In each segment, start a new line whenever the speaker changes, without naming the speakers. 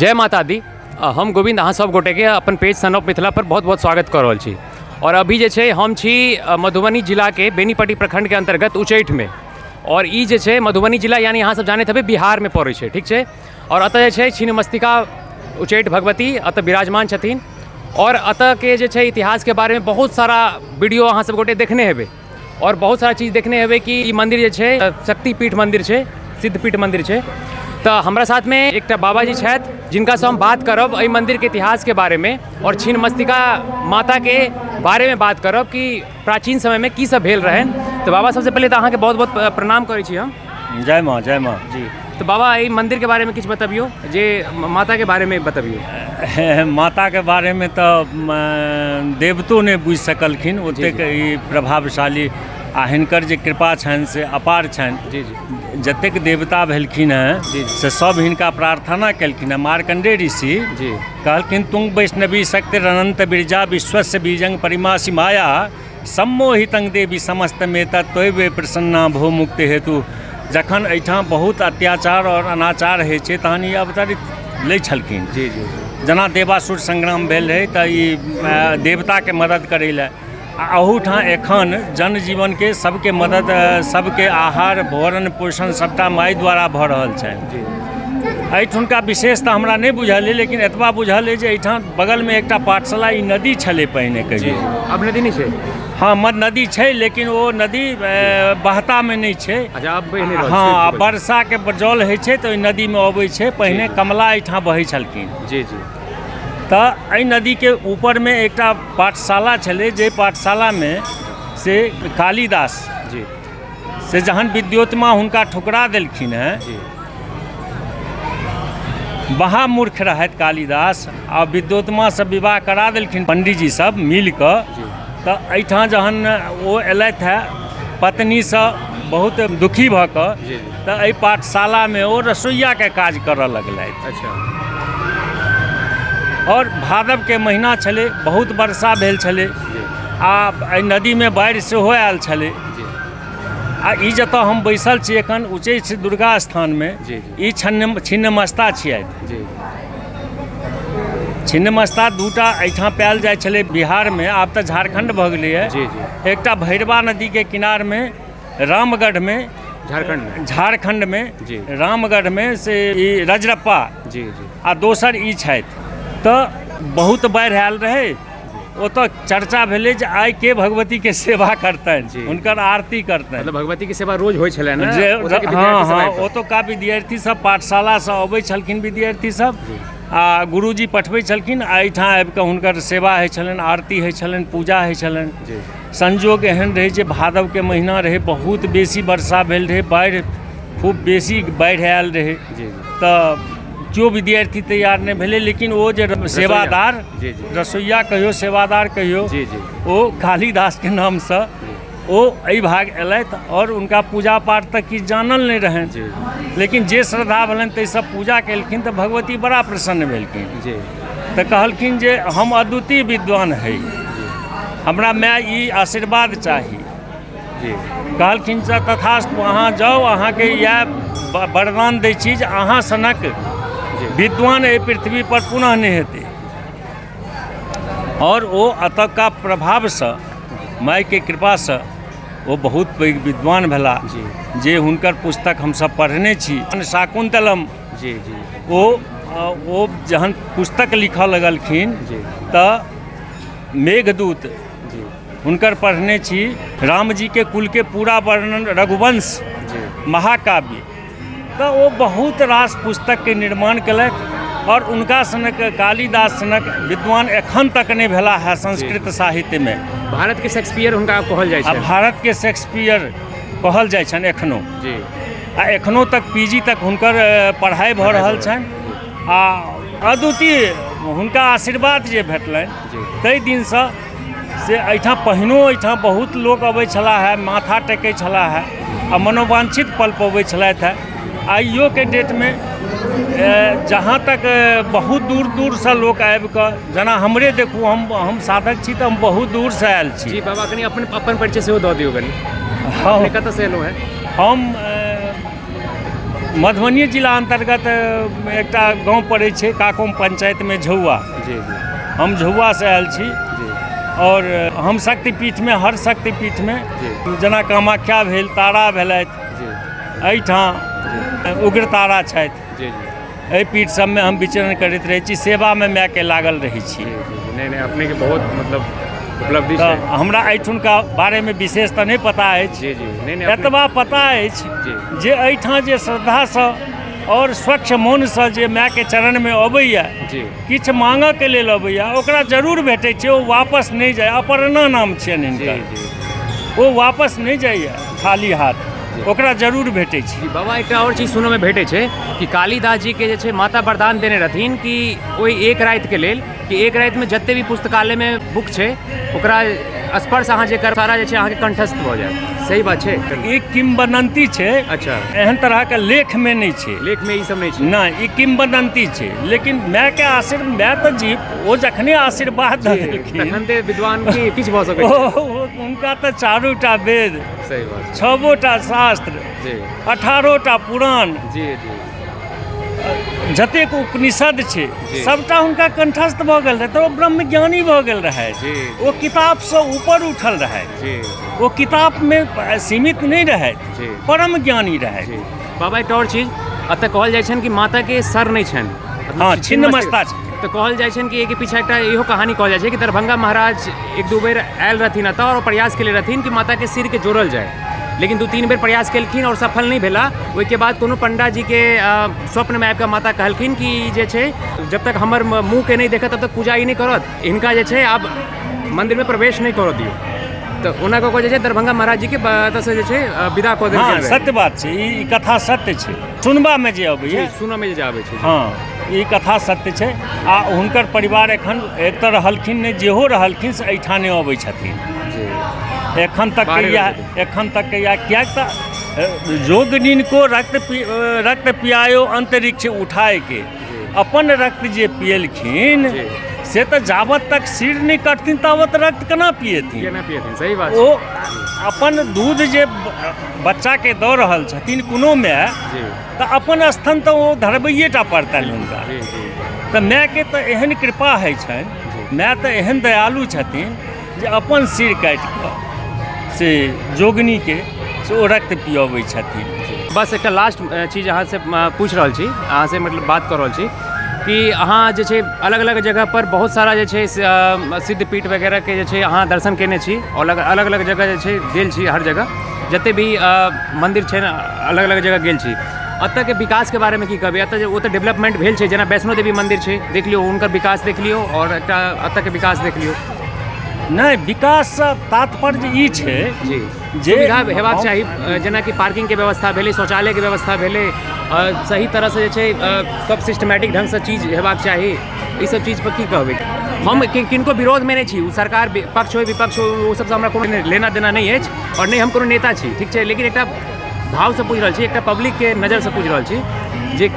जय माता दी। हम गोविन्द अहाँ सब गोटेके अपन पेज सन ऑफ मिथिला पर बहुत बहुत स्वागत कऽ रहल छी और अभी जे छै हम छी मधुबनी जिलाके बेनीपट्टी प्रखण्डके अन्तर्गत उच्चैठमे और ई जे छै मधुबनी जिला यानी अहाँ सब जानैत हेबै बिहारमे पड़ै छै, ठीक छै। और एतऽ जे छै छिन्नमस्तिका उच्चैठ भगवती एतऽ विराजमान छथिन और एतऽके जे छै इतिहासके बारेमे बहुत सारा वीडियो अहाँ सब गोटे देखने हेबै और बहुत सारा चीज देखने हेबै कि ई मन्दिर जे छै शक्तिपीठ मन्दिर छै, सिद्धपीठ मन्दिर छै। तऽ हमरा साथमे एकटा बाबाजी छथि जिनकासँ हम बात करब एहि मन्दिरके इतिहासके बारेमे और छिन्नमस्तिका माताके बारेमे बात करब कि प्राचीन समयमे की सब भेल रहनि। तऽ बाबा सबसँ पहिले तऽ अहाँके बहुत बहुत प्रणाम करै छी हम।
जय माँ, जय माँ
जी। तऽ बाबा एहि मन्दिरके बारेमे किछु बतबियौ, जे माताके बारेमे बतबियौ।
माताके बारेमे तऽ देवतो नहि बुझि सकलखिन ओतेक ई प्रभावशाली, आ हिनकर जे कृपा छनि से अपार छनि।
जी जी।
जतेक देवता भेलखिन हेँ से सब हिनका प्रार्थना केलखिन हेँ। मार्कण्डेय ऋषि
जी
कहलखिन तुंग वैष्णवी शक्ति अनंत बिरजा विश्वस्य बीजंग परिमासी माया सम्मोहितं देवी समस्त में तत्व प्रसन्ना भो मुक्ति हेतु। जखन एहिठाम बहुत अत्याचार आओर अनाचार होइ छै तहन ई अवतरित लै छलखिन।
जी जी जी।
जेना देवासुर संग्राम भेल रहै तऽ ई देवताके मदद करै लए, आ अहूठाम एखन जनजीवनके सबके मदद, सबके आहार भरण पोषण सबटा माइ द्वारा भऽ रहल छनि।
जी।
एहिठुनका विशेष तऽ हमरा नहि बुझल अइ, लेकिन एतबा बुझल अइ जे एहिठाम बगलमे एकटा पाठशाला, ई नदी छलै पहिने कहियो।
अब नदी नहि छै?
हँ, नदी छै, लेकिन ओ नदी बहतामे नहि छै।
अच्छा, अब बहि नहि रहल छै।
हँ, वर्षाके जल होइ छै तऽ ओहि नदीमे अबै छै। पहिने कमला एहिठाम बहै छलखिन।
जी जी।
तऽ एहि नदीके ऊपरमे एकटा पाठशाला छलै, जाहि पाठशालामे से कालिदास
जी
से जहन विद्योतमा हुनका ठुकरा देलखिन हेँ,
जी
महामूर्ख रहथि कालिदास, आ विद्योतमासँ विवाह करा देलखिन पंडीजी सब मिल कऽ। तऽ एहिठाम जहन ओ एलथि हेँ पत्नीसँ बहुत दुखी भऽ कऽ, तऽ एहि पाठशालामे ओ रसोइयाके काज करऽ लगलथि।
अच्छा।
आओर भादवके महीना छलै, बहुत वर्षा भेल छलै आ एहि नदीमे बाढ़ि सेहो आयल छलै। आ ई जतऽ हम बैसल छी एखन उच्चैठ दुर्गा स्थानमे, ई छिन्नमस्ता छियथि।
जी।
छिन्नमस्ता दूटा एहिठाम पायल जाइ छलै बिहारमे, आब तऽ झारखण्ड भऽ गेलैए।
जी जी।
एकटा भैरवा नदीके किनारमे रामगढ़मे,
झारखण्डमे,
झारखण्डमे
जी
रामगढ़मे से ई रजरप्पा
जी जी
आ दोसर ई छथि। तऽ बहुत बाढ़ि आयल रहै, ओतऽ चर्चा भेलै जे आइ के भगवतीके सेवा करतनि, हुनकर आरती करतनि।
मतलब भगवतीके सेवा रोज होइ छलै ने?
जे
ओतऽके
हँ
विद्यार्थी सब
हँ,
आबि कऽ।
ओतुका विद्यार्थी सब पाठशालासँ अबै छलखिन विद्यार्थी सब आ गुरुजी पठबै छलखिन, आ एहिठाम आबिकऽ हुनकर सेवा होइ छलनि, आरती होइ छलनि, पूजा होइ छलनि।
जी।
संजोग एहन रहै जे भादवके महीना रहै, बहुत बेसी वर्षा भेल रहै, बाढ़ि खूब बेसी बाढ़ि आयल रहै।
जी।
तऽ केओ विद्यार्थी तैयार नहि भेलै, लेकिन ओ जे सेवादार
जी जी
रसोइया कहियौ, सेवादार कहियौ,
जी जी
ओ कालिदासके नामसँ ओ एहि भाग एलथि आओर हुनका पूजा पाठ तऽ किछु जानल नहि रहनि
जी
लेकिन जे श्रद्धा भेलनि ताहिसँ पूजा केलखिन तऽ भगवती बड़ा प्रसन्न भेलखिन।
जी।
तऽ कहलखिन जे हम अद्वितीय विद्वान है, हमरा माय ई आशीर्वाद चाही।
जी।
कहलखिन जे तथास्तु, अहाँ जाउ, अहाँके इएह वरदान दै छी जे अहाँ सनक विद्वान एहि पृथ्वी पर पुनः नहि हेतै। आओर ओ एतुका प्रभावसँ मायके कृपासँ ओ बहुत पैघ विद्वान भेला,
जी
जे हुनकर पुस्तक हमसब पढ़ने छी, शाकुन्तलम।
जी जी।
ओ जहन पुस्तक लिखऽ लगलखिन
जी
तऽ मेघदूत
जी
हुनकर पढ़ने छी, रामजीके कुलके पूरा वर्णन, रघुवंश
जी
महाकाव्य। तऽ ओ बहुत रास पुस्तकके निर्माण केलथि आओर हुनका सनक कालिदास सनक विद्वान एखन तक नहि भेला है संस्कृत साहित्यमे।
भारतके शेक्सपियर हुनका कहल जाइ
आ
छै।
भारतके शेक्सपियर कहल जाइ छनि एखनो।
जी।
आ एखनो तक पी जी तक हुनकर पढ़ाइ भऽ रहल छनि आ अद्वितीय हुनका आशीर्वाद जे भेटलनि ताहि दिनसँ से एहिठाम पहिनो एहिठाम बहुत लोक अबै छलाह हे, माथा टेकै छलाह हे आ मनोवांछित फल पबै छलथि हे। आइयोके डेटमे जहाँ तक बहुत दूर दूरसँ लोक आबिकऽ, जेना हमरे देखू, हम साधक छी तऽ हम बहुत दूरसँ आयल छी।
जी बाबा, कनि अपन अपन परिचय सेहो दऽ दियौ कनि।
हँ।
अपने कतऽसँ एलहुँ हेँ?
हम मधुबनी जिला अन्तर्गत एकटा गाँव पड़ै छै काकोम पंचायतमे झौआ।
जी जी
हम झौआसँ आयल छी।
जी
आओर हम शक्तिपीठमे, हर शक्तिपीठमे, जेना कामाख्या भेल, तारा भेलथि, एहिठाम उग्रतारा छथि,
जी जी
एहि पीठ सबमे हम विचरण करैत रहै छी, सेवामे मायके लागल रहै छी।
जी जी नहि नहि, अपनेके बहुत मतलब उपलब्धि
तऽ
छै।
हमरा एहिठुनका बारेमे विशेष तऽ नहि पता अछि।
जी जी नहि नहि,
एतबा पता अछि जे एहिठाम जे श्रद्धासँ आओर स्वच्छ मोनसँ जे मायके चरणमे अबैए, किछु माँगऽके लेल अबैए, ओकरा जरूर भेटै छै, ओ वापस नहि जाय। अपर्णा नाम छियनि हिनकर। ओ वापस नहि जाइए खाली हाथ, ओकरा जरूर भेटै छै।
जी बाबा, एकटा आओर चीज सुनऽमे भेटै छै कि कालिदास जीके जे छै माता वरदान देने रहथिन कि ओहि एक रातिके लेल, कि एक रातिमे जते भी पुस्तकालयमे बुक छै ओकरा स्पर्श अहाँ जे कर, सारा जे छै अहाँके कंठस्थ भऽ जायत। सही बात छै?
ई किंवदंती छै। एहन तरहके लेखमे नहि छै।
लेखमे ई सब नहि छै?
नहि, ई किंवदंती छै, लेकिन मायके आशीर्वाद, माय तऽ जी ओ जखने आशीर्वाद दऽ देलखिन
तखन तऽ विद्वान की किछु भऽ सकै छै।
हुनका तऽ चारूटा वेद,
सही बात
छबोटा शास्त्र, 18टा पुराण,
जी जी
जतेक उपनिषद छै सबटा हुनका कंठस्थ भऽ गेल रहै, तऽ ओ ब्रह्मज्ञानी भऽ गेल रहै। ओ किताबसँ ऊपर उठल रहै, ओ किताबमे सीमित नहि रहै, परम ज्ञानी रहै।
बाबा, एकटा आओर चीज, एतऽ कहल जाइ छनि कि माताके सर नहि छनि।
हँ, छिन्नमस्ता छै।
तऽ कहल जाइ छनि कि एहिके पीछा एकटा इहो कहानी कहल जाइ छै कि दरभंगा महाराज एक दू बेर आयल रहथिन एतऽ आओर प्रयास केने रहथिन कि माताके सिरके जोड़ल जाय, लेकिन 2-3 बेर प्रयास केलखिन आओर सफल नहि भेला। ओहिके बाद कोनो पंडाजीके स्वप्नमे आबिकऽ माता कहलखिन कि जे छै जब तक हमर मुँहके नहि देखत तब तक पूजा ई नहि करत, हिनका जे छै आब मन्दिरमे प्रवेश नहि करऽ दियौ। तऽ ओना कऽ कऽ जे छै दरभंगा महाराज जीके एतऽसँ जे छै विदा कऽ देल गेल।
सत्य बात छै, ई कथा सत्य छै, सुनबामे जे अबैए।
सुनऽमे जे आबै छै।
हँ, ई कथा सत्य छै। आ हुनकर परिवार एखन एक तऽ रहलखिन नहि, जेहो रहलखिन से एहिठाम नहि अबै छथिन एखन तक के। इएह एखन तक के इएह, किएक तऽ जोगनिन को रक्त पियायो अंतरिक्ष उठायके, अपन रक्त जे पियलखिन से तऽ जाबत तक सिर नहि कटथिन ताबत रक्त केना पियेथिन?
केना पियेथिन, सही बात।
ओ अपन दूध जे बच्चाके दऽ रहल छथिन कोनो माय, तऽ अपन स्तन तऽ ओ धरबैए टा पड़तनि हुनका। तऽ मायके तऽ एहन कृपा होइ छनि, माय तऽ एहन दयालु छथिन जे अपन सिर काटि कऽ से जोगनीके से ओ रक्त पियबै छथिन।
बस एकटा लास्ट चीज अहाँसँ पूछि रहल छी, अहाँसँ मतलब बात कऽ रहल छी कि अहाँ जे छै अलग अलग जगह पर बहुत सारा जे छै सिद्धपीठ वगैरहके जे छै अहाँ दर्शन कयने छी आओर अलग अलग जगह जे छै गेल छी, हर जगह जते भी मन्दिर छै ने अलग अलग जगह गेल छी। एतऽके विकासके बारेमे की कहबै? एतऽ जे ओतऽ डेवलपमेंट भेल छै, जेना वैष्णो देवी मन्दिर छै देख लियौ, हुनकर विकास देख लियौ आओर एकटा एतऽके विकास देख लियौ।
नहि, विकाससँ तात्पर्य ई छै
जी जे सुविधा हेबाक चाही, जेनाकि पार्किंगके व्यवस्था भेलै, शौचालयके व्यवस्था भेलै, सही तरहसँ जे छै सब सिस्टमेटिक ढङ्गसँ चीज हेबाक चाही। ई सब चीज पर की कहबै? हम किनको विरोधमे नहि छी, ओ सरकार पक्ष होइ विपक्ष होइ, ओ सबसँ हमरा कोनो लेना देना नहि अछि आओर नहि हम कोनो नेता छी, ठीक छै, लेकिन एकटा भावसँ पूछि रहल छी, एकटा पब्लिकके नजरसँ पूछि रहल छी जे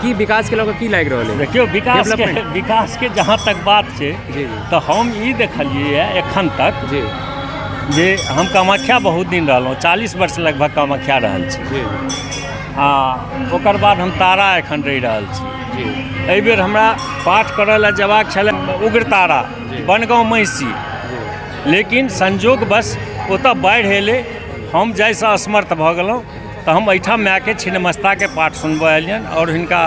की विकासके लऽ कऽ की लागि रहल अछि?
देखियौ, विकासके विकासके जहाँ तक बात छै तऽ हम ई देखलियै एखन तक जे हम कामाख्या बहुत दिन रहलहुँ, 40 वर्ष लगभग कामाख्या रहल छी आ ओकर बाद हम तारा एखन रहि रहल छी। एहिबेर हमरा पाठ करऽ लए जेबाक छलै उग्रतारा बनगाँव महिषी, लेकिन संजोगवश ओतऽ बाढ़ि एलै, हम जाइसँ असमर्थ भऽ गेलहुँ, तऽ हम एहिठाम मायके छिन्नमस्ताके पाठ सुनबऽ एलियनि आओर हिनका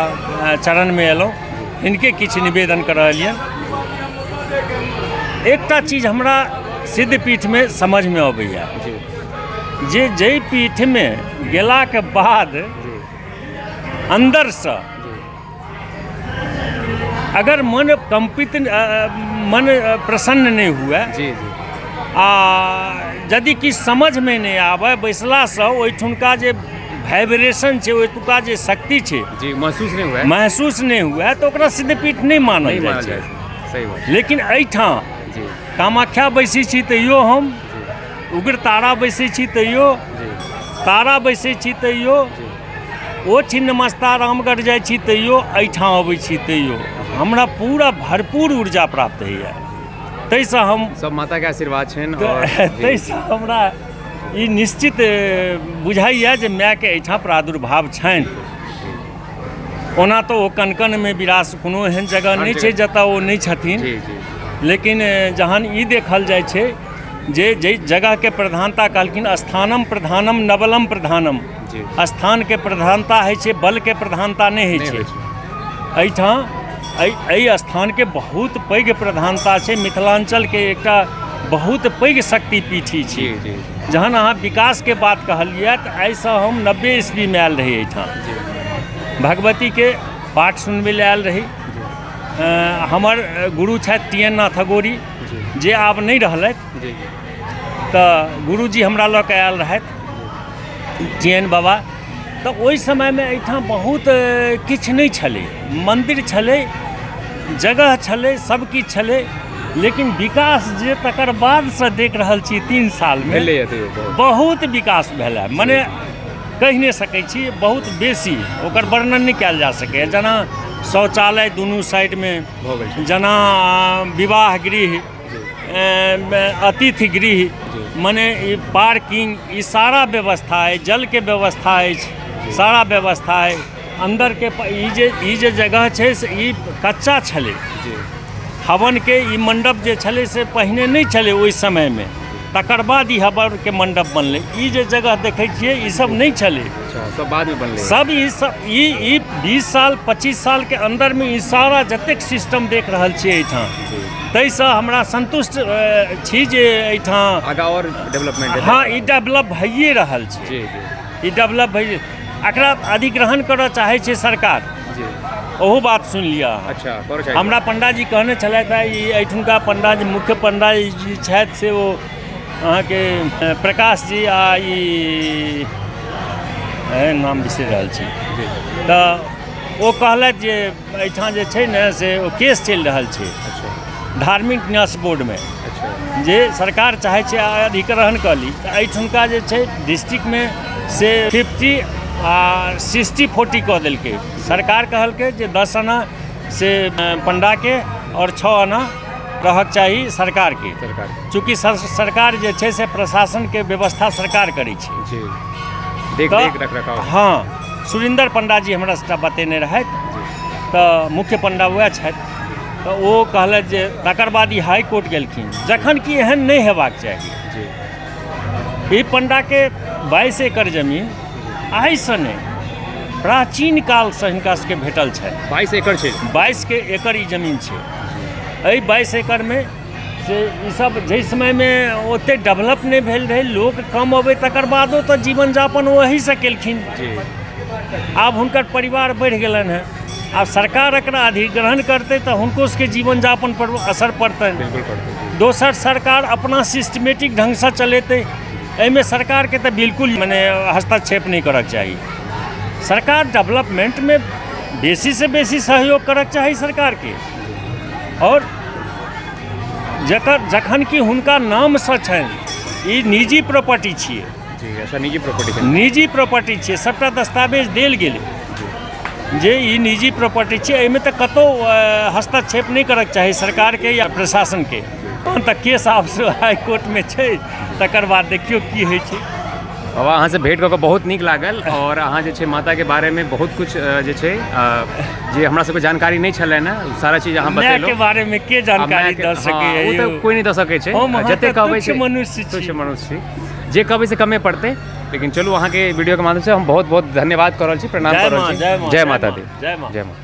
चरणमे एलहुँ, हिनके किछु निवेदन करऽ एलियनि। एकटा चीज हमरा सिद्धपीठमे समझमे अबैए जे जाहि पीठमे गेलाके बाद अन्दरसँ अगर मन कम्पित, मन प्रसन्न नहि हुए आ यदि किछु समझमे नहि आबय, बैसलासँ ओहिठुनका जे भाइब्रेशन छै, ओहिठुनका जे शक्ति छै
जी महसूस नहि हुए,
महसूस नहि हुए, तऽ ओकरा सिद्धपीठ नहि मानल जाइ छै।
सही बात।
लेकिन एहिठाम कामाख्या बैसै छी तैयो, हम उग्रतारा बैसै छी तैयो, तारा बैसै छी तैयो, ओ छिन्नमस्ता रामगढ़ जाइ छी तैयो, एहिठाम अबै छी तैयो हमरा पूरा भरपूर ऊर्जा प्राप्त होइए। ताहिसँ हम
सब माताके आशीर्वाद छनि।
ताहिसँ हमरा ई निश्चित बुझाइए जे मायके एहिठाम प्रादुर्भाव छनि। ओना तऽ ओ कण-कणमे विरास, कोनो एहन जगह नहि छै जतऽ ओ नहि छथिन।
जी जी
लेकिन जहन ई देखल जाइ छै जे जाहि जगहके प्रधानता कहलखिन, स्थानम प्रधानम नबलम प्रधानम। स्थानके प्रधानता होइ छै, बलके प्रधानता नहि होइ
नहि
छै।
होइ छै।
एहिठाम एहि एहि स्थानके बहुत पैघ प्रधानता छै। मिथिलाञ्चलके एकटा बहुत पैघ शक्तिपीठ ई छी।
जी जी
जहन अहाँ विकासके बात कहलियै, तऽ आइसँ हम 90 ईस्वीमे आयल रही एहिठाम। भगवतीके पाठ सुनबै लए आयल रही। हमर गुरु छथि टी एन नाथ अगोरी, जे आब नहि रहलथि। तऽ गुरुजी हमरा लऽ कऽ आयल रहथि, टी एन बाबा। तऽ ओहि समयमे एहिठाम बहुत किछु नहि छलै। मन्दिर छलै, जगह छलै, सब किछु छलै, लेकिन विकास जे तकर बादसँ देख रहल छी 3 सालमे
भेलैए तैयो बहुत
बहुत विकास भेल है, मने कहि नहि सकै छी, बहुत बेसी, ओकर वर्णन नहि कयल जा सकैए। जेना शौचालय दुनू साइडमे
भऽ गेल छै।
जेना विवाह गृह, अतिथि गृह, मने ई पार्किंग, ई सारा व्यवस्था अइ, जलके व्यवस्था अछि, सारा व्यवस्था अइ अन्दरके। ई जे जगह छै से ई कच्चा छलै। हवनके ई मण्डप जे छलै से पहिने नहि छलै ओहि समयमे, तकर बाद ई हवनके मण्डप बनलै। ई जे जगह देखै छियै, ई सब नहि छलै।
अच्छा, सब बादमे बनलै?
सब ई सब ई ई 20 साल 25 सालके अन्दरमे ई सारा जतेक सिस्टम देख रहल छियै एहिठाम, ताहिसँ हमरा सन्तुष्ट छी जे एहिठाम
आगाँ आओर डेवलपमेंट।
हँ, ई डेवलप भइए रहल छै।
जी जी
ई डेवलप भइए, एकरा अधिग्रहण करऽ चाहै छै सरकार। ओहो बात सुनि लिअ अहाँ।
अच्छा, करऽ चाहै?
हमरा पंडाजी कहने छलथि हेँ, ई एहिठुनका पंडाजी, मुख्य पंडाजी छथि से ओ अहाँके प्रकाश जी आ ई नाम बिसरि रहल छी। तऽ ओ कहलथि जे एहिठाम जे छै ने से ओ केस चलि रहल छै धार्मिक न्यास बोर्डमे, जे सरकार चाहै छै अधिग्रहण कऽ ली। तऽ एहिठुनका जे छै डिस्ट्रिक्टमे से 50 आ 60-40 कऽ देलकै। सरकार कहलकै जे 10 आना से पंडाके आओर 6 आना रहक चाही सरकारके।
सरकार।
चूँकि सरकार जे छै से प्रशासनके व्यवस्था सरकार करै छै।
जी, देख
तऽ
देख रख रखाव।
हँ, सुरिन्दर पंडाजी हमरा सबटा बतेने रहथि, तऽ मुख्य पंडा उएह छथि। तऽ ओ कहलथि जे तकर बाद ई हाई कोर्ट गेलखिन, जखन कि एहन नहि हेबाक चाही। ई पंडाके 22 एकड़ जमीन आइसँ नहि, प्राचीन कालसँ हिनका सबके भेटल छनि।
22 एकड़ छै?
22 के एकड़ ई जमीन छै। एहि 22 एकड़मे से ईसब जाहि समयमे ओतेक डेवलप नहि भेल रहै, लोक कम अबै, तकर बादो तऽ जीवन यापन ओहीसँ केलखिन। आब हुनकर परिवार बढ़ि गेलनि हेँ। आब सरकार एकरा अधिग्रहण करतै तऽ हुनको सबके जीवन यापन पर असर पड़तनि।
बिल्कुल पड़तै जी।
दोसर, सरकार अपना सिस्टमेटिक ढङ्गसँ चलेतै। एहिमे सरकारके तऽ बिल्कुल मने हस्तक्षेप नहि करऽके चाही। सरकार डेवलपमेंटमे बेसीसँ बेसी सहयोग करऽके चाही सरकारके, आओर जकर जखन कि हुनका नामसँ छनि, ई निजी प्रॉपर्टी छियै।
जी, अच्छा, निजी प्रॉपर्टी छै।
निजी प्रॉपर्टी छियै। सभटा दस्तावेज देल गेलै जे ई निजी प्रॉपर्टी छियै। एहिमे तऽ कतहु हस्तक्षेप नहि करऽके चाही सरकारके या प्रशासनके। तहन तऽ केस आब हाई कोर्टमे छै, तकर बाद देखियौ की होइ छै।
बाबा, अहाँसँ भेँट कऽ कऽ बहुत नीक लागल, आओर अहाँ जे छै माताके बारेमे बहुत किछु जे छै जे हमरा सबके जानकारी नहि छलै ने, सारा चीज अहाँ
मायके
बतेलहुँ।
बारेमे के
आ
जानकारी
मायके-
दऽ सकैए
हँ, ओ तऽ
यौ?
कोइ नहि दऽ सकै छै।
हम अहाँ
जते
तऽ
कहबै
तुच्छ
से
मनुष्य छी।
तुच्छ मनुष्य छी, जे कहबै से कमे पड़तै। लेकिन चलू, अहाँके वीडियोके माध्यमसँ हम बहुत बहुत धन्यवाद कऽ रहल छी, प्रणाम
जय
कऽ रहल
माँ,
छी।
जय माँ,
जय माता
माँ,
दी।
जय माँ।
जय माँ।